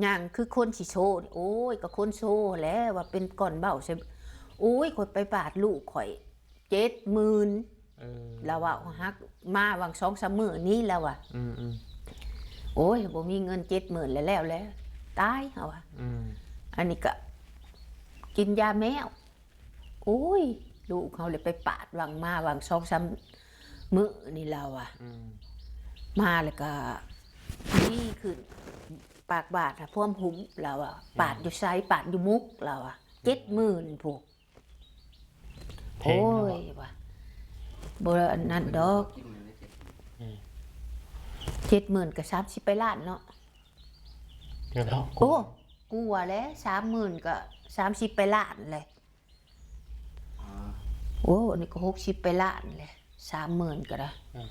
ຍ່າງຄືຄົນຊິໂຊ ໂອ້ຍ ກໍຄົນໂຊແຫຼະ ວ່າເປັນກ້ອນເບົ້າໃສ່ ໂອ້ຍ ຂ້ອຍໄປປາດລູກຂ້ອຍ ເຈັດໝື່ນ ເອີ ລາວເວົ້າ ຫາກມາຫວ່າງສອງສາມມື້ນີ້ ລາວວ່າ ອືມໆ ໂອ້ຍ ບໍ່ມີເງິນເຈັດໝື່ນແລ້ວ ແລ້ວແຫຼະ ຕາຍ ເຮົາວ່າ ອືມ ອັນນີ້ກະກິນຢາແມວ ໂອ້ຍ ລູກເຮົາເລີຍໄປປາດຫວ່າງມາຫວ່າງສອງສາມມື້ນີ້ ລາວວ່າ ອືມ ມາແລ້ວກະດີຂຶ້ນ ປາກບາດຫາພວມຫຸ້ມ ລາວວ່າ ອືມ ປາດຢູ່ໃສ ປາດຢູ່ມຸກ ລາວວ່າ ເຈັດໝື່ນພຸ້ນ ແພງເນາະ ໂອ້ຍວ່າ ບໍ່ອັນນັ້ນດອກ ອືມ ເຈັດໝື່ນກໍສາມສິບປາຍລ້ານເນາະ ເຈົ້າເນາະ ໂອ້ ກວ່າແຫຼະ ສາມໝື່ນກໍສາມສິບປາຍລ້ານແຫຼະ ອໍ ໂອ້ ອັນນີ້ກໍຫົກສິບປາຍລ້ານແຫຼະ ສາມໝື່ນກໍໄດ້ ອືມ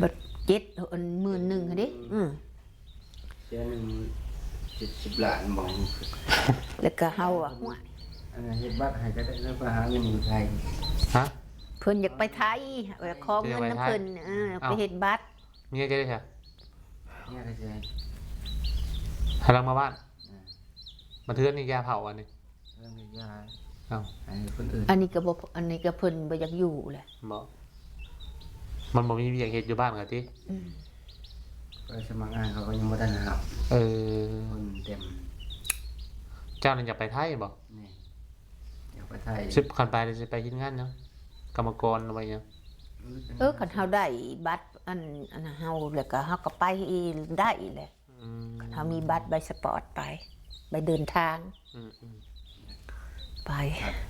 ບັດເຈັດ ອັນໝື່ນໜຶ່ງຫັ້ນເດ້ ອືມ ແສນໜຶ່ງ ເຈັດສິບລ້ານບໍ່ ແລ້ວກໍເຮົາວ່າ ຫ້ວຍ ອັນນັ້ນເຮັດບັດໃຫ້ກໍໄດ້ ແລ້ວໄປຫາເງິນຢູ່ໄທ ຮະ ເພິ່ນຢາກໄປໄທ ໄປຂໍເງິນນຳເພິ່ນ ເອີ ໄປເຮັດບັດ ເມຍຈະໄດ້ໃສ ເມຍກໍຊິໃຫ້ ໃຫ້ຫຼັງມາບ້ານ ເອີ ມາເທື່ອນີ້ຢ່າເຜົາອັນນີ້ ເອີ ຢ່າ ເອົ້າ ໃຫ້ຄົນອື່ນ ອັນນີ້ກໍບໍ່ ອັນນີ້ກໍເພິ່ນບໍ່ຢາກຢູ່ແຫຼະ ບໍ່ ມັນບໍ່ມີວຽກເຮັດຢູ່ບ້ານກໍຕິ ອືມ ໄປສະໝັກງານເຂົາກໍຍັງບໍ່ທັນຮັບ ເອີ ຄົນເຕັມ ເຈົ້ານັ້ນຢາກໄປໄທບໍ່? ແມ່ນ ຢາກໄປໄທ ຊິ ຄັນໄປແລ້ວຊິໄປເຮັດງານຫຍັງ? ກຳມະກອນ ຫຼືວ່າຫຍັງ? ເອີ ຄັນເຮົາໄດ້ບັດອັນ ອັນເຮົາ ແລ້ວກໍເຮົາກໍໄປໄດ້ແຫຼະ ອືມ ຄັນເຮົາມີບັດໃບສະປອດໄປ ໃບເດີນທາງ ອືມໆ ໄປ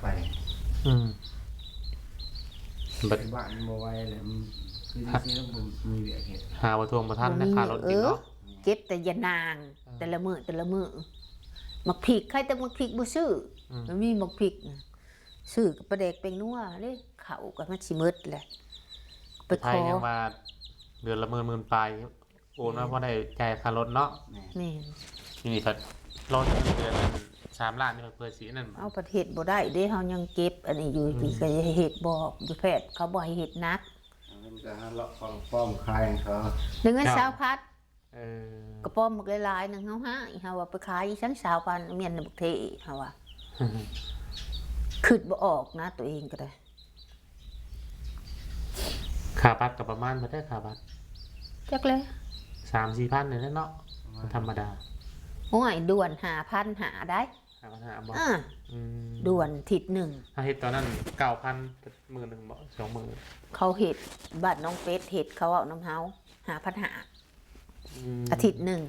ໄປ ອືມ ບັດ ບ້ານບໍ່ໄຫວແລ້ວ ຄືຊິບໍ່ມີວຽກເຮັດ ຫາບໍ່ຖ້ວງບໍ່ທັນ ບໍ່ມີ ຄ່າລົດກິນເນາະ ເອີ ເກັບແຕ່ຢານາງ ເອີ ແຕ່ລະມື້ ແຕ່ລະມື້ ໝາກພິກ ໃຄແຕ່ໝາກພິກບໍ່ຊື້ ອືມ ມັນມີໝາກພິກ ຊື້ກັບປາແດກແປ້ງນົວເດ້ ເຂົ້າກໍມັນຊິໝົດແຫຼະ ໄປ ໄປໄທ ຂໍ ຍັງວ່າເດືອນລະໝື່ນ ໝື່ນປາຍ ໂອນມາພໍໄດ້ຈ່າຍຄ່າລົດເນາະ ແມ່ນ ແມ່ນ ນີ້ພັດລໍເງິນເດືອນສາມລ້ານນີ້ເພື່ອຊິນັ້ນ ເຮົາພັດເຮັດບໍ່ໄດ້ເດ້ ເຮົາຍັງເກັບອັນນີ້ຢູ່ ອືມ ນີ້ກໍເຮັດບໍ່ ຢູ່ແພດເຂົາບໍ່ໃຫ້ເຮັດໜັກ ເງິນກໍຫາເລາະປ້ອມຂາຍໃຫ້ເຂົາ ໄດ້ເງິນຊາວພັນ ເອີ ກະປ້ອມບັກຫຼາຍໆໜຶ່ງ ເຮົາໃຫ້ ເຮົາວ່າໄປຂາຍອີ່ສັງຊາວພັນ ເມຍນບັກເທ ເຮົາວ່າ ຄິດບໍ່ອອກນະ ຕົວເອງກໍໄດ້ ຄ່າບັດກໍປະມານເທົ່າໃດ ຄ່າບັດ ຈັກແຫຼະ ສາມສີ່ພັນນີ້ແຫຼະເນາະ ມັນທຳມະດາ ໂອ້ຍ ດ່ວນຫ້າພັນຫ້າໄດ໋ ຫ້າພັນຫ້າບໍ່? ອືມ ດ່ວນທິດໜຶ່ງ ເຮົາເຮັດຕອນນັ້ນເກົ້າພັນ ໝື່ນໜຶ່ງບໍ່? ສອງໝື່ນ ເຂົາເຮັດ ບ້ານນ້ອງເປັດເຮັດ ເຂົາເວົ້ານຳເຮົາ ຫ້າພັນຫ້າ ອືມ ອາທິດໜຶ່ງ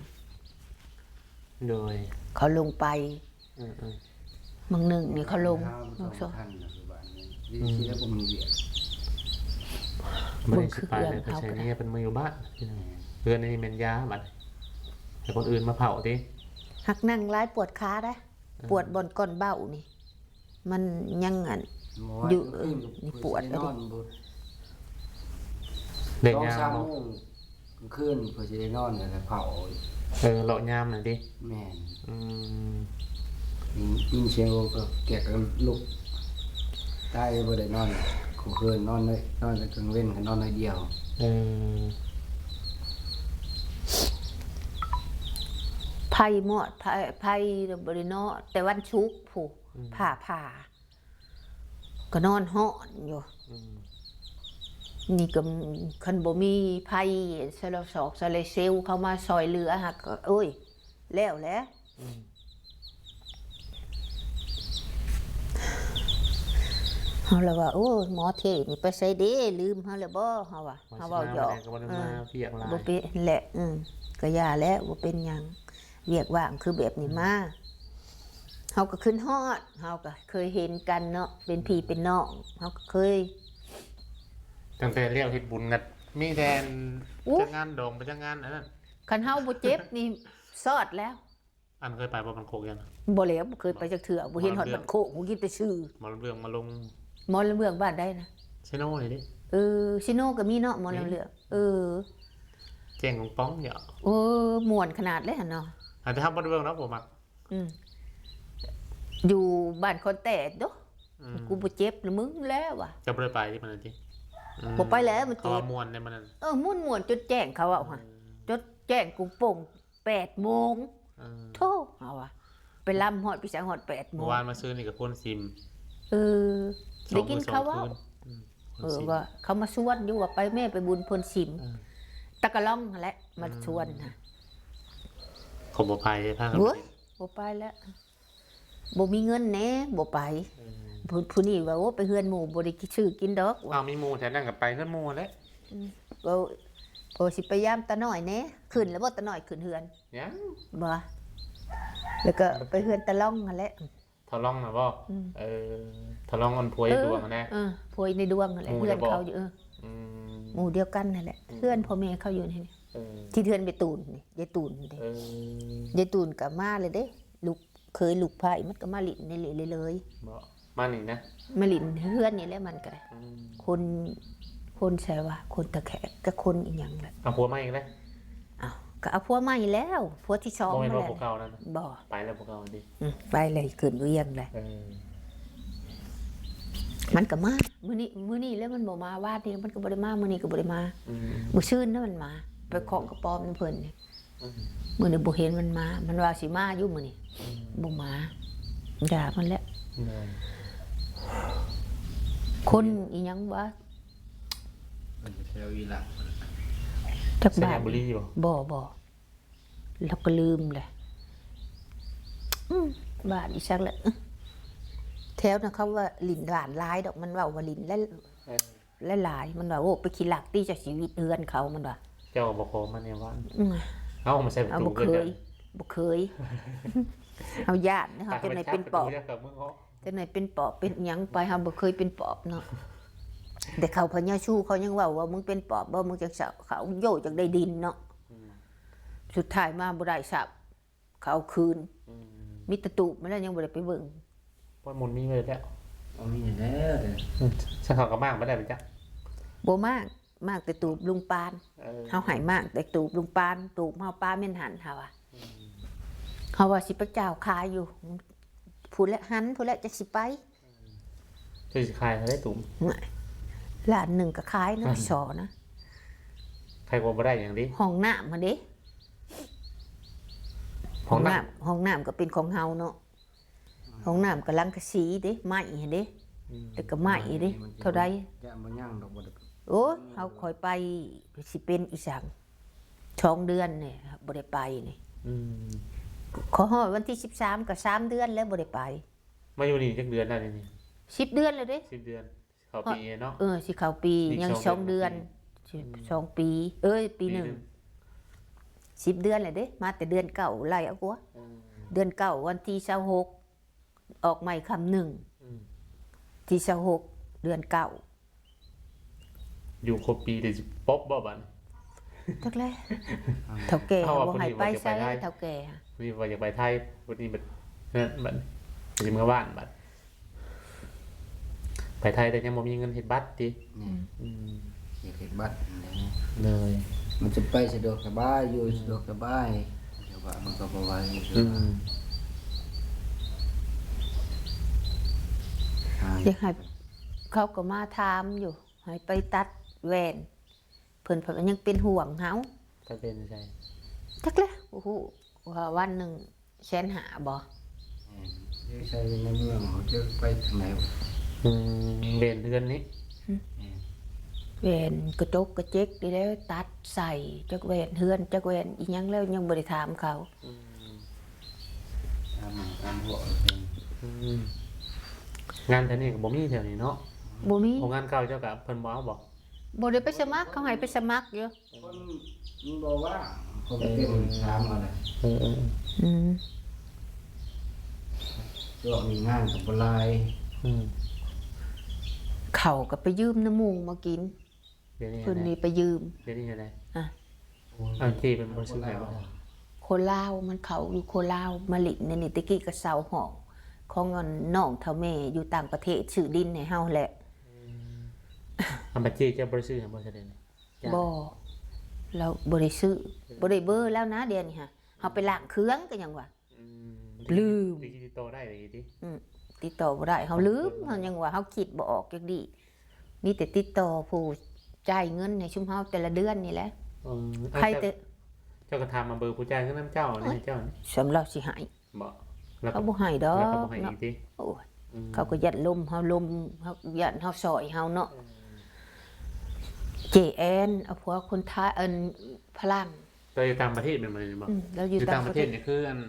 ໂດຍ ເຂົາລົງໄປ ອືມໆ ມື້ໜຶ່ງນີ້ເຂົາລົງ ເຮົາບໍ່ທັນນະ ຄືບ້ານນີ້ ອືມ ຢູ່ຊີ້ແລ້ວບໍ່ມີວຽກ ບໍ່ໄດ້ຊິໄປແລ້ວ ໄປໃຊ້ເມຍເພິ່ນມາຢູ່ບ້ານ ແມ່ນ ເຮືອນນີ້ແມ່ນຢາບັດ ໃຫ້ຄົນອື່ນມາເຜົາຕິ ຮັກນັ່ງຫຼາຍປວດຂາໄດ໋ ອືມ ປວດບ່ອນກ້ອນເບົ້ານີ້ ມັນຍັງອັນ ບໍ່ໄຫວ ຢູ່ ເອີ ນີ້ປວດ ກາງຄືນກໍ ນີ້ປວດ ເພິ່ນຊິໄດ້ນອນບໍ່ ໄດ້ຍາມບໍ່ ສອງສາມໂມງກາງຄືນ ເພິ່ນຊິໄດ້ນອນ ແລ້ວເຜົາ ເອີ ເລາະຍາມນັ້ນຕິ ແມ່ນ ອືມ ໄດ້ຍິນສຽງກໍແກກ ລຸກ ຕາຍ ບໍ່ໄດ້ນອນກາງຄືນ ນອນ ນອນກາງເວັນກໍນອນໜ້ອຍດຽວ ເອີ ໄຟມອດ ໄຟ ໄຟບໍ່ໄດ້ນອນ ແຕ່ວັນສຸກພຸ້ນ ອືມ ຟ້າຜ່າ ກໍນອນຮ້ອນຢູ່ ອືມ ນີ້ກໍຄັນບໍ່ມີໄຟ ໂຊລາ ຊອກໂຊລາເຊວເຂົ້າມາຊ່ອຍເຫຼືອ ຫາກ ໂອ້ຍ ແລ້ວແຫຼະ ອືມ ເຮົາລະວ່າ ໂອ້ຍ ໝໍເທນີ້ໄປໃສເດ້ ລືມເຮົາແລ້ວບໍ່ ເຮົາວ່າ ເຮົາເວົ້າຫຍອກ ມາຊິມາມື້ໃດກໍບໍ່ໄດ້ມາ ເອີ ວຽກຫຼາຍ ບໍ່ເປັນແຫຼະ ອືມ ກໍຢ່າແຫຼະ ບໍ່ເປັນຫຍັງ ວຽກວ່າງຄືແບບນີ້ມາ ເຮົາກໍຄິດຮອດ ເຮົາກໍເຄີຍເຫັນກັນເນາະ ເປັນພີ່ເປັນນ້ອງ ເຮົາກໍເຄີຍ ຕັ້ງແຕ່ແລ້ວເຮັດບຸນກັນ ມີແຕ່ ໂອ້ ຈັດງານດອງ ໄປຈັດງານອັນນັ້ນ. ຄັນເຮົາບໍ່ເຈັບນີ້ຊອດແລ້ວ. ອັນເຄີຍໄປບໍ່ບ້ານໂຄກ? ຍັງ ບໍ່ແລ້ວ ບໍ່ເຄີຍໄປຈັກເທື່ອ ບໍ່ເຫັນຮອດບ້ານໂຄກ ຮູ້ກິນແຕ່ຊື່. ໝໍລຳເລື່ອງມາລົງ ໝໍລຳເລື່ອງບ້ານໃດນະ? ເຊໂນນີ້ເດ້. ເອີ ເຊໂນກໍມີເນາະ ໝໍລຳເລື່ອງ. ເອີ ແຈ້ງກອງປອງເດາະ. ໂອ້ ມ່ວນຂະໜາດເລີຍຫັ້ນເນາະ. ອັນທີ່ເຮົາບໍ່ໄດ້ເບິ່ງເນາະ ບໍ່ມັກ. ອືມ ຢູ່ບ້ານຄອນແຕດເນາະ. ອືມ ກູບໍ່ເຈັບນະມຶງແລ້ວວ່າ. ເຈົ້າບໍ່ໄດ້ໄປຕິມື້ນັ້ນຕິ? ອືມ ບໍ່ໄປແລ້ວ ມັນເຈັບ. ເຂົາວ່າມ່ວນໃນມື້ນັ້ນ. ເອີ ມ່ວນໆ ຈົນແຈ້ງ ເຂົາເວົ້າຫັ້ນ. ເອີ ຈົນແຈ້ງກຸງໂປ່ງ ແປດໂມງ. ເອີ ໂທ້ ເຮົາວ່າ ໄປລຳຮອດ ໄປສັງຮອດແປດໂມງ. ເມື່ອວານມາຊືນນີ້ກໍໂພນຊິມ. ເອີ ສອງມື້ ໄດ້ຍິນເຂົາເວົ້າ ສອງຄືນ. ອືມ ເອີ ໂພນຊິມ ວ່າເຂົາມາຊວນຢູ່ ວ່າໄປແມ່ ໄປບຸນໂພນຊິມ. ເອີ ຕະກະລ່ອງຫັ້ນແຫຼະ ມາຊວນນະ. ອືມ ເຂົາບໍ່ໄປ ພາກັນ ໂອ້ຍ ບໍ່ໄປແລ້ວ. ບໍ່ມີເງິນແດ່ ບໍ່ໄປ. ເອີ ຜູ້ ຜູ້ນີ້ວ່າ ໂອ້ ໄປເຮືອນໝູ່ ບໍ່ໄດ້ຊື້ກິນດອກວ່າ. ເອົາ ມີໝູ່ແຖວນັ້ນກໍໄປເຮືອນໝູ່ແຫຼະ. ອືມ ເວົ້າ ເວົ້າຊິໄປຢາມຕານ້ອຍແດ່. ຂຶ້ນແລ້ວບໍ່ ຕານ້ອຍຂຶ້ນເຮືອນ? ຍັງ ບໍ່ ແລ້ວກໍໄປເຮືອນຕາລ່ອງຫັ້ນແຫຼະ. ຕາລ່ອງນະບໍ່? ອືມ ເອີ ຕາລ່ອງອັນຜົວໃນດວງຫັ້ນນະ. ເອີ ຜົວໃນດວງຫັ້ນແຫຼະ ເຮືອນເຂົາຢູ່. ເອີ ອືມ ໝູ່ດຽວກັນຫັ້ນແຫຼະ. ອືມ ເຮືອນພໍ່ແມ່ເຂົາຢູ່ນີ້. ເອີ ທີ່ເຮືອນແມ່ຕູນນີ້ ຍາຍຕູນນີ້ເດ້. ເອີ ຍາຍຕູນກໍມາເລີຍເດ້ ລູກເຂີຍລູກໃພ້ມັນກໍມາຫຼິ້ນນີ້ເລີຍ. ບໍ່ ມານີ້ນະ ມາຫຼິ້ນເຮືອນນີ້ແຫຼະ ມັນກໍໄດ້. ອືມ ຄົນ ຄົນໃສວະ ຄົນຕາແຂກກັບຄົນອີ່ຫຍັງລະ. ເອົາຜົວໃໝ່ອີກແລ້ວ? ເອົ້າ ກໍເອົາຜົວໃໝ່ແລ້ວ ຜົວທີສອງ. ບໍ່ແມ່ນຜົວເກົ່ານັ້ນ? ບໍ່ ໄປແລ້ວຜົວເກົ່ານີ້. ອືມ ໄປແລ້ວ ຂຶ້ນວຽງແລ້ວ. ເອີ ມັນກໍມາ ມື້ນີ້ ມື້ນີ້ແລ້ວມັນບໍ່ມາ ວານນີ້ມັນກໍບໍ່ໄດ້ມາ ມື້ນີ້ກໍບໍ່ໄດ້ມາ. ອືມ ມື້ຊືນນະມັນມາ ໄປຂອງກະປອມນຳເພິ່ນນີ້. ອືມ ມື້ນີ້ບໍ່ເຫັນມັນມາ ມັນວ່າຊິມາຢູ່ມື້ນີ້. ອືມ ບໍ່ມາ ຢ່າມັນແຫຼະ. ໂດຍ ຄົນອີ່ຫຍັງວະ ມັນຢູ່ແຖວອີຫຼັກ ຈັກບ້ານ ໄຊຍະບູລີບໍ່? ບໍ່ ບໍ່ ລາວກໍລືມແຫຼະ. ອືມ ບ້ານອີ່ຫຍັງລະ ແຖວນັ້ນເຂົາວ່າຫຼິ້ນຫຼານຫຼາຍດອກ ມັນເວົ້າວ່າຫຼິ້ນຫຼາຍ. ເອີ ຫຼາຍໆ ມັນວ່າ ໂອ້ ໄປຂີ້ລັກຕິ ຈະຊີວິດເຮືອນເຂົາ ມັນວ່າ. ເຈົ້າກໍບໍ່ຂໍມາແນວວ່າ. ອືມ ເອົາມາໃສ່ປະຕູເຮືອນ. ບໍ່ເຄີຍ ເຮົາຢ້ານເນາະ ເຮົາຈັ່ງໃດເປັນປອບ ຈັ່ງໃດເປັນປອບເປັນຫຍັງໄປ ເຮົາບໍ່ເຄີຍເປັນປອບເນາະ. ແຕ່ເຂົາພະຍາຊູ ເຂົາຍັງເວົ້າວ່າ ມຶງເປັນປອບບໍ່ ມຶງຈັ່ງເຊົາ ເຂົາໂຍຈັກໄດ້ດິນເນາະ. ອືມ ສຸດທ້າຍມາບໍ່ໄດ້ຊ້ຳ. ເຂົາເອົາຄືນ. ອືມ ມີແຕ່ຕູບ ມັນແລ້ວຍັງບໍ່ໄດ້ໄປເບິ່ງ. ວ່າໝຸນມີໄວ້ແລ້ວ ເອົາມີແລ້ວເດ້. ອືມ ຊັ້ນເຂົາກໍມ້າງບໍ່ໄດ້ໄປຈັກ. ບໍ່ມ້າງ ມ້າງແຕ່ຕູບລຸງປານ. ເອີ ເຮົາໃຫ້ມ້າງແຕ່ຕູບລຸງປານ ຕູບເຮົາປາແມ່ນຫັ້ນ ເຮົາວ່າ. ອືມ ເຮົາວ່າຊິໄປຈ້າວຂາຍຢູ່ ພຸ້ນແຫຼະ ຫັ້ນພຸ້ນແຫຼະ ຈັກຊິໄປ. ເຈົ້າຊິຂາຍເທົ່າໃດຕຸ່ມ? ໂອ້ຍ ລ້ານໜຶ່ງກໍຂາຍນະ ສອນະ. ຂາຍກໍບໍ່ໄດ້ຫຍັງເດ້ ຫ້ອງນ້ຳຫັ້ນເດ້. ຫ້ອງນ້ຳ ຫ້ອງນ້ຳກໍເປັນຂອງເຮົາເນາະ. ຫ້ອງນ້ຳກໍສັງກະສີເດ້ ໄມ້ຫັ້ນເດ້. ອືມ ແລ້ວກໍໄມ້ເດ້ ເທົ່າໃດ? ຢ້ານບໍ່ຍັງດອກ ບໍ່ໄດ້. ໂອ້ຍ ເຮົາຂ້ອຍໄປ ຊິເປັນອີ່ຫຍັງ ສອງເດືອນນີ້ ບໍ່ໄດ້ໄປນີ້. ອືມ ຂໍຮອດວັນທີສິບສາມ ກໍສາມເດືອນແລ້ວບໍ່ໄດ້ໄປ. ມາຢູ່ນີ້ຈັກເດືອນແລ້ວນີ້? ສິບເດືອນແລ້ວເດ້. ສິບເດືອນ ເຂົ້າປີເນາະ. ເອີ ຊິເຂົ້າປີ ຍັງສອງເດືອນ. ອືມ ສອງປີ ເອີຍ ປີໜຶ່ງ ສິບເດືອນແລ້ວເດ້. ມາແຕ່ເດືອນເກົ້າ ໄລ່ເອົາກວ່າ. ອືມ ເດືອນເກົ້າ ວັນທີຊາວຫົກ ອອກໃໝ່ຄຳໜຶ່ງ. ອືມ ທີຊາວຫົກ ເດືອນເກົ້າ. ຢູ່ຄົບປີເດຊິປົບບໍ່ບັດ? ຈັກແຫຼະ ເຖົ້າແກ່ບໍ່ໃຫ້ໄປໃສ ເຖົ້າແກ່. ນີ້ວ່າຢາກໄປໄທ ບັດນີ້ບັດ ເອີ ບັດຊິເມືອບ້ານບັດ. ໄປໄທແຕ່ຍັງບໍ່ມີເງິນເຮັດບັດຕິ? ອືມ ອືມ ຢາກເຮັດບັດຫັ້ນແຫຼະ. ໂດຍ ມັນຈະໄປສະດວກສະບາຍ ຢູ່ສະດວກສະບາຍ ແຕ່ວ່າມັນກໍບໍ່ໄຫວ. ອືມ ຢາກໃຫ້ ເຂົາກໍມາຖາມຢູ່ ໃຫ້ໄປຕັດແວ່ນ ເພິ່ນ ເພິ່ນຍັງເປັນຫ່ວງເຮົາ. ໄປເປັນໃສ? ຈັກແຫຼະ ບໍ່ຮູ້ວ່າວັນໜຶ່ງແສນຫ້າບໍ່? ແມ່ນ ຢູ່ໃສ ຢູ່ໃນເມືອງ ເຂົາຈະໄປທາງໃດ? ອືມ ແວ່ນເຮືອນນີ້. ອືມ ແມ່ນ ແວ່ນກະຈົກກະເຈັກນີ້ແຫຼະ ຕັດໃສ່ ຈັກແວ່ນເຮືອນ ຈັກແວ່ນອີ່ຫຍັງແລ້ວ ຍັງບໍ່ໄດ້ຖາມເຂົາ. ອືມ ຕາມໝູ່ຕາມພວກ. ອືມ ງານແຖວນີ້ກໍບໍ່ມີແຖວນີ້ເນາະ. ບໍ່ມີ. ໂຮງງານເກົ່າເຈົ້າກະເພິ່ນບໍ່ເອົາບໍ່? ບໍ່ໄດ້ໄປສະໝັກ ເຂົາໃຫ້ໄປສະໝັກຢູ່. ຄົນມັນບໍ່ວ່າງ ເຂົາໄປເຕັມຖາມເອົາແຫຼະ. ເອີ ເອີ ອືມ ຊ່ວງນີ້ງານກໍບໍ່ຫຼາຍ. ອືມ ເຂົ້າກໍໄປຢືມນຳໝູ່ມາກິນ. ດຽວນີ້ ເພິ່ນນີ້ໄປຢືມ ດຽວນີ້ແນວໃດ? ອ່ະ ເອົາເຈ້ເພິ່ນບໍ່ຊື້ໃຫ້ບໍ່? ຄົນລາວ ມັນເຂົ້າຢູ່ຄົນລາວ ມາຫຼິ້ນໃນນີ້ ແຕ່ກີ້ກໍເຊົ່າຫ້ອງຂອງອັນນ້ອງເຖົ້າແມ່ຢູ່ຕ່າງປະເທດ ຊື້ດິນໃຫ້ເຮົາແຫຼະ. ອືມ ອັນບັດເຈ້ເຈົ້າບໍ່ໄດ້ຊື້ໃຫ້ບໍ່? ສະແດງ ບໍ່ ລາວບໍ່ໄດ້ຊື້ ບໍ່ໄດ້ເບີລາວນະ ດຽວນີ້ຫະ ເຮົາໄປລ້າງເຄື່ອງກໍຍັງວ່າ ອືມ ລືມ ຕິດຕໍ່ໄດ້ອີກຕິ? ອືມ ຕິດຕໍ່ບໍ່ໄດ້ ເຮົາລືມ ເຮົາຍັງວ່າເຮົາຄິດບໍ່ອອກຈັກດີ້ ມີແຕ່ຕິດຕໍ່ຜູ້ຈ່າຍເງິນໃຫ້ຊຸມເຮົາແຕ່ລະເດືອນນີ້ແຫຼະ. ອືມ ໃຜແຕ່ ເຈົ້າກໍຖາມມາເບີຜູ້ຈ່າຍເງິນນຳເຈົ້ານີ້ ໃຫ້ເຈົ້ານີ້ ສ່ຳລາວຊິໃຫ້ ບໍ່? ເຂົາບໍ່ໃຫ້ດອກ ລາວກໍບໍ່ໃຫ້ອີກຕິ? ໂອ້ຍ ອືມ ເຂົາກໍຢ້ານລົມເຮົາ ລົມເຮົາ ຢ້ານເຮົາຊ່ອຍເຮົາເນາະ. ເອີ ເຈແອນ ເອົາຜົວຄົນໄທ ອັນ ຝຣັ່ງ ລາວຢູ່ຕ່າງປະເທດແມ່ນບໍ່ນີ້? ອືມ ລາວຢູ່ຕ່າງປະເທດ ຢູ່ຕ່າງປະເທດນີ້ຄືອັນ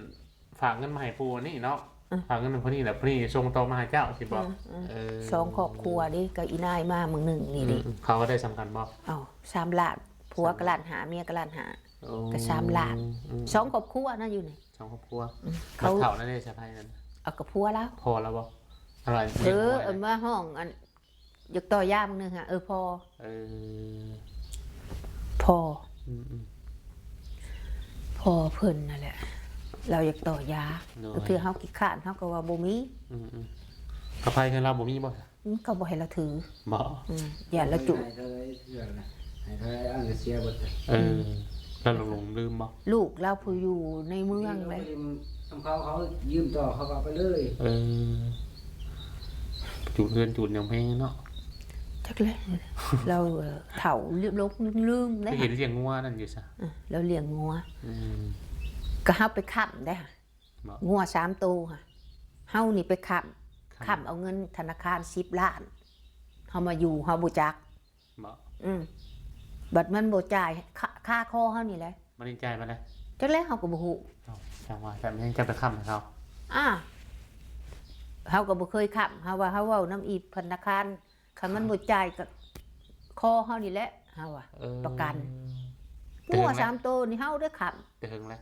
ຝາກເງິນມາໃຫ້ຜູ້ນີ້ເນາະ. ອືມ ຝາກເງິນມາຜູ້ນີ້ ແລ້ວຜູ້ນີ້ສົ່ງຕໍ່ມາໃຫ້ເຈົ້າ ຊິບໍ່? ອືມ ເອີ ສອງຄອບຄົວເດ້ ກັບອີນາຍມາມື້ໜຶ່ງນີ້ເດ້. ອືມ ເຂົາກໍໄດ້ສ່ຳກັນບໍ່? ເອົາ ສາມລ້ານ ຜົວກໍລ້ານຫ້າ ເມຍກໍລ້ານຫ້າ ໂອ້ ກໍສາມລ້ານ. ອືມ ສອງຄອບຄົວນະຢູ່ນີ້ ສອງຄອບຄົວ. ອືມ ເຂົາ ເຖົ້ານັ້ນເດ້ ສະໃພ້ນັ້ນ ເອົາ ກັບຜົວລາວ. ພໍແລ້ວບໍ່? ອະໄລ? ເອີ ເອົາມາຫ້ອງອັນ ຢາກຕໍ່ຢາບາງໜຶ່ງຫະ ເອີ ພໍ ເອີ ພໍ ອືມໆ ພໍເພິ່ນນັ້ນແຫຼະ ລາວຢາກຕໍ່ຢາ ໂດຍ ບາງເທື່ອເຮົາຂີ້ຄ້ານ ເຮົາກໍວ່າບໍ່ມີ. ອືມໆ ກັບໃຜ ເຮືອນລາວບໍ່ມີບໍ່? ອືມ ເຂົາບໍ່ໃຫ້ລາວຖື ບໍ່? ອືມ ຢ້ານລາວຈຸ ໃຫ້ເທົ່າໃດເທື່ອນະ ໃຫ້ເທົ່າໃດ ອັນກໍເສຍເບິດ. ເອີ ອືມ ລາວຫຼົງລືມບໍ່? ລູກລາວຜູ້ຢູ່ໃນເມືອງເດ້ ນຳເຂົາ ເຂົາຢືມຕໍ່ ເຂົາກໍເອົາໄປເລີຍ. ເອີ ຈູດເຮືອນຈູດຫຍັງແພງເນາະ. ຈັກແຫຼະ ລາວເຖົ້າ ຫຼົງລືມເດ້. ເຫັນລ້ຽງງົວນັ້ນຢູ່ຊະ? ເອີ ລາວລ້ຽງງົວ. ອືມ ກໍເຮົາໄປຄ້ຳໄດ້ຫະ ງົວສາມໂຕຫະ ເຮົານີ້ໄປຄ້ຳ ຄ້ຳ ຄ້ຳເອົາເງິນທະນາຄານສິບລ້ານ ເຮົາມາຢູ່ ເຮົາບໍ່ຈັກ. ບໍ່? ອືມ ບັດມັນບໍ່ຈ່າຍ ຄາ ຄາຄໍເຮົານີ້ແຫຼະ. ມັນຍັງຈ່າຍມາໄດ້? ຈັກແລ້ວ ເຮົາກໍບໍ່ຮູ້. ເອົ້າ ຈັ່ງວ່າ ແຕ່ມັນຍັງຈະໄປຄ້ຳໃຫ້ເຂົາ. ອາ ເຮົາກໍບໍ່ເຄີຍຄ້ຳ ເຮົາວ່າເຮົາເວົ້ານຳອີພະນາຄານ ຄັນມັນບໍ່ຈ່າຍກໍຄໍເຮົານີ້ແຫຼະ ເຮົາວ່າ. ເອີ ປະກັນ ແຕ່ເຖິງແລ້ວ ງົວສາມໂຕນີ້ເຮົາໄດ້ຄ້ຳ. ແຕ່ເຖິງແລ້ວ?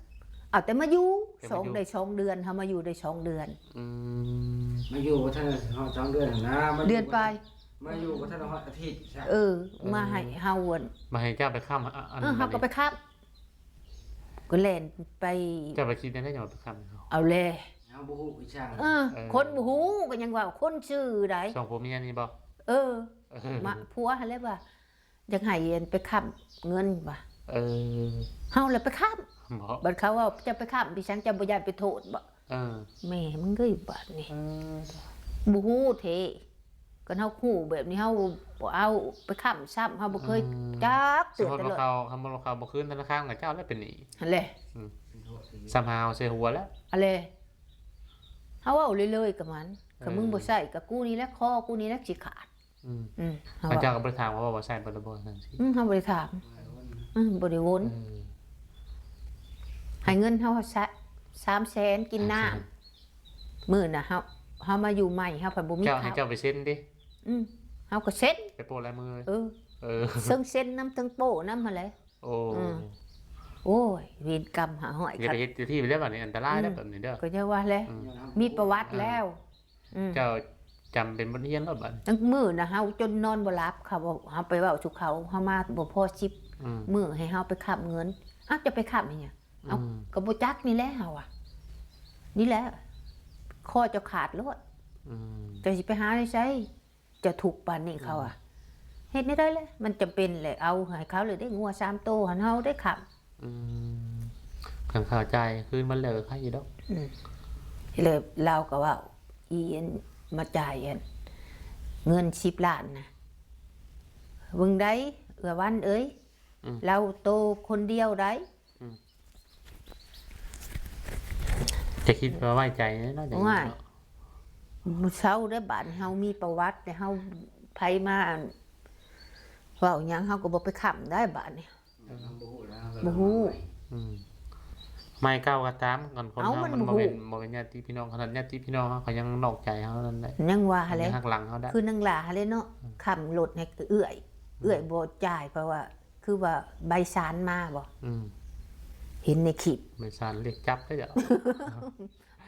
ເອົາ ແຕ່ມາຢູ່ ແຕ່ມາຢູ່ ສອງ ໄດ້ສອງເດືອນ ເຮົາມາຢູ່ໄດ້ສອງເດືອນ. ອືມ ມາຢູ່ບໍ່ທັນຮອດສອງເດືອນຫັ້ນນະ ມາຢູ່ ເດືອນປາຍ ມາຢູ່ບໍ່ທັນຮອດອາທິດຊະ. ເອີ ເອີ ມາໃຫ້ເຮົາອັນ ມາໃຫ້ເຈົ້າໄປຄ້ຳ ອາ ອັນ ເອີ ເຮົາກໍໄປຄ້ຳ ກໍແລ່ນໄປ. ເຈົ້າໄປຄິດແນວໃດຈັ່ງວ່າໄປຄ້ຳເຂົາ? ເອົາແລະ ເຮົາບໍ່ຮູ້ອີ່ຫຍັງ. ເອີ ເອີ ຄົນບໍ່ຮູ້ກໍຍັງວ່າຄົນຊື່ໃດ ສອງຜົວເມຍນີ້ບໍ່? ເອີ ເອີ ມາ ຜົວຫັ້ນແຫຼະວ່າ ຢາກໃຫ້ອັນໄປຄ້ຳເງິນວ່າ. ເອີ ເຮົາລະໄປຄ້ຳ. ບໍ່? ບັດເຂົາວ່າ ເຈົ້າໄປຄ້ຳ ເປັນຫຍັງເຈົ້າບໍ່ຢ້ານໄປໂທດບໍ່? ເອີ ແມ່ມຶງເອີຍ ບາດນີ້. ເອີ ບໍ່ຮູ້ເທ ຄັນເຮົາຮູ້ແບບນີ້ ເຮົາບໍ່ເອົາໄປຄ້ຳຊ້ຳ ເຮົາບໍ່ເຄີຍ ອືມ ຈັກເທື່ອ. ສົມມຸດວ່າເຂົາ ສົມມຸດວ່າເຂົາບໍ່ຄືນທະນາຄານກັບເຈົ້າແລ້ວ ເປັນໜີ້ຫັ້ນແຫຼະ. ອືມ ສຳຫາວໃສ່ຫົວແລ້ວຫັ້ນແຫຼະ. ເຮົາເວົ້າເລີຍໆກັບມັນ ເອີ ຄັນມຶງບໍ່ໃຊ້ກໍກູນີ້ແຫຼະ ຄໍກູນີ້ແຫຼະຊິຂາດ. ອືມ ອືມ ເຮົາ ເຈົ້າກໍບໍ່ໄດ້ຖາມວ່າເວົ້າວ່າໃຊ້ບໍ່ໄດ້ບໍ່ ຈັ່ງຊີ້. ອືມ ເຮົາບໍ່ໄດ້ຖາມ. ອືມ ບໍ່ໄດ້ວົນ. ເອີ ໃຫ້ເງິນເຮົາສາມແສນ ກິນນ້ຳ. ສາມແສນ. ມື້ນະ ເຮົາ ເຮົາມາຢູ່ໃໝ່ ເຮົາພັດບໍ່ມີເຂົ້າ. ເຈົ້າ ໃຫ້ເຈົ້າໄປເຊັນຕິ? ອືມ ເຮົາກໍເຊັນ ໄປໂປ້ລາຍມືເລີຍ. ເອີ ເອີ ເຊິ່ງເຊັນນຳ ເຊິ່ງໂປ້ນຳຫັ້ນແຫຼະ. ໂອ້ ອືມ ໂອ້ຍ ເວນກຳຫາຮ້ອຍ. ຢ່າໄປເຮັດຢູ່ທີ່ແລ້ວ ບາດນີ້ອັນຕະລາຍແລ້ວ ອືມ ແບບນີ້ເດີ. ກໍຢ່າວ່າແຫຼະ ອືມ ມີປະຫວັດແລ້ວ. ອືມ ເຈົ້າຈຳເປັນບົດຮຽນແລ້ວບາດນີ້. ມື້ນະ ເຮົາຈົນນອນບໍ່ຫຼັບ ເຂົາເວົ້າ ເຮົາໄປເວົ້າສູ່ເຂົາ ເຮົາມາບໍ່ພໍສິບ ອືມ ມື້ໃຫ້ເຮົາໄປຄ້ຳເງິນ. ອ້າວ ຈະໄປຄ້ຳອີ່ຫຍັງ? ເອົາ ອືມ ກໍບໍ່ຈັກນີ້ແຫຼະ ເຮົາວ່າ ນີ້ແຫຼະ ຄໍເຈົ້າຂາດໂລດ. ອືມ ເຈົ້າຊິໄປຫາໃນໃສ? ເຈົ້າທຸກປານນີ້ ເຂົາວ່າ. ເຮັດແນວໃດລະ ມັນຈຳເປັນແຫຼະ ເອົາໃຫ້ເຂົາເລີຍເດ້ ງົວສາມໂຕຫັ້ນ ເຮົາໄດ້ຄ້ຳ. ອືມ ຄັນເຂົາຈ່າຍຄືນມາແລ້ວກໍໄຄຢູ່ດອກ. ອືມ ແລ້ວລາວກໍເວົ້າ ອີອັນມາຈ່າຍອັນເງິນສິບລ້ານນະ ເບິ່ງໄດ໋ ເອື້ອຍວັນເອີຍ. ອືມ ລາວໂຕຄົນດຽວໄດ໋. ອືມ ຈະຄິດວ່າໄວ້ໃຈເນາະ ຈັ່ງ ໂອ້ຍ ເນາະ. ບໍ່ເຊົາເດ້ ບາດເຮົາມີປະຫວັດ ແຕ່ເຮົາ ໃຜມາ ອັນ ເວົ້າຫຍັງ ເຮົາກໍບໍ່ໄປຄ້ຳໄດ້ບາດນີ້. ເອີ ບໍ່ຮູ້ ອືມ ໃໝ່ເກົ່າກໍຕາມ ຄັນຄົນເຮົາມັນບໍ່ແມ່ນ ບໍ່ແມ່ນຍາດຕິພີ່ນ້ອງ ຂະໜາດຍາດຕິພີ່ນ້ອງເຮົາກໍຍັງນອກໃຈເຮົານັ້ນແຫຼະ ຍັງວ່າຫັ້ນແຫຼະ ຍັງຫັກຫຼັງເຮົາໄດ້ ຄືນາງຫຼ້າຫັ້ນແຫຼະເນາະ. ອືມ ຄ້ຳລົດໃຫ້ເອື້ອຍ ອືມ ເອື້ອຍບໍ່ຈ່າຍ ເພາະວ່າ ຄືວ່າໃບສານມາບໍ່? ອືມ ເຫັນໃນຄລິບ ໃບສານລຽກຈັບເດ້ເຈົ້າ.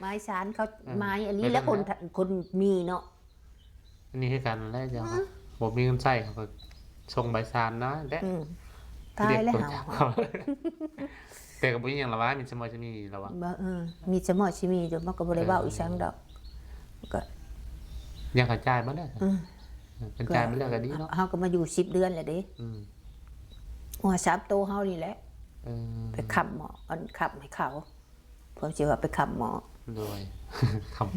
ໝາຍສານເຂົາ ເອີ ໝາຍອັນນີ້ແຫຼະ ຄົນ ຄົນມີເນາະ. ອັນນີ້ຄືກັນແຫຼະເຈົ້າ ອືມ ບໍ່ມີເງິນໃຊ້ເຂົາກໍ ສົ່ງໃບສານນະແຫຼະ ອືມ ຕາຍແລ້ວເຮົາ ແຕ່ກໍບໍ່ມີຫຍັງລະວ່າ ມີສະໝໍຍສະໝີລະວ່າ ບໍ່ ເອີ ມີສະໝໍຍສະໝີຢູ່ ມັນກໍບໍ່ໄດ້ເວົ້າອີ່ຫຍັງດອກ ກໍຍັງກະຈ່າຍບໍ່ແລ້ວ ອືມ ເພິ່ນຈ່າຍມາແລ້ວກໍດີເນາະ ເຮົາກໍມາຢູ່ສິບເດືອນແລ້ວເດ້ ອືມ ງົວສາມໂຕເຮົານີ້ແຫຼະ ເອີ ໄປຄ້ຳໝໍ້ ອັນ ຄ້ຳໃຫ້ເຂົາ ເພິ່ນຊິວ່າໄປຄ້ຳໝໍ້ ໂດຍ ຄ້ຳ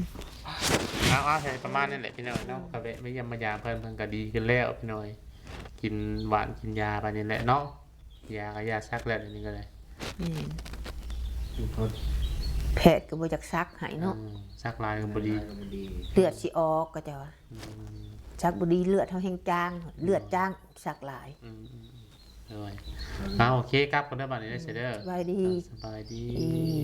ເອົາໆ ປະມານນີ້ແຫຼະພີ່ນ້ອງເນາະ ກໍແວະມາຢ້ຽມມາຢາມເພິ່ນ ເພິ່ນກໍດີຂຶ້ນແລ້ວພີ່ນ້ອງ ກິນຫວານກິນຢາໄປນີ້ແຫຼະເນາະ ຢາກໍຢາສັກແລ້ວ ດຽວນີ້ກໍໄດ້ ແມ່ນ ແພດກໍບໍ່ຢາກສັກໃຫ້ເນາະ ເອີ ສັກຫຼາຍກໍບໍ່ດີ ເລືອດຊິອອກ ເຂົາເຈົ້າວ່າ ອືມ ສັກບໍ່ດີເລືອດເຮົາແຮງຈາງ ເລືອດຈາງ ສັກຫຼາຍ ອືມໆໆ ໂດຍ ເອົາ ໂອເຄ ກັບກ່ອນເດີ ບາດນີ້ເດີ ອືມ ເດີ ສະບາຍດີ ເອີ ສະບາຍດີ ດີ.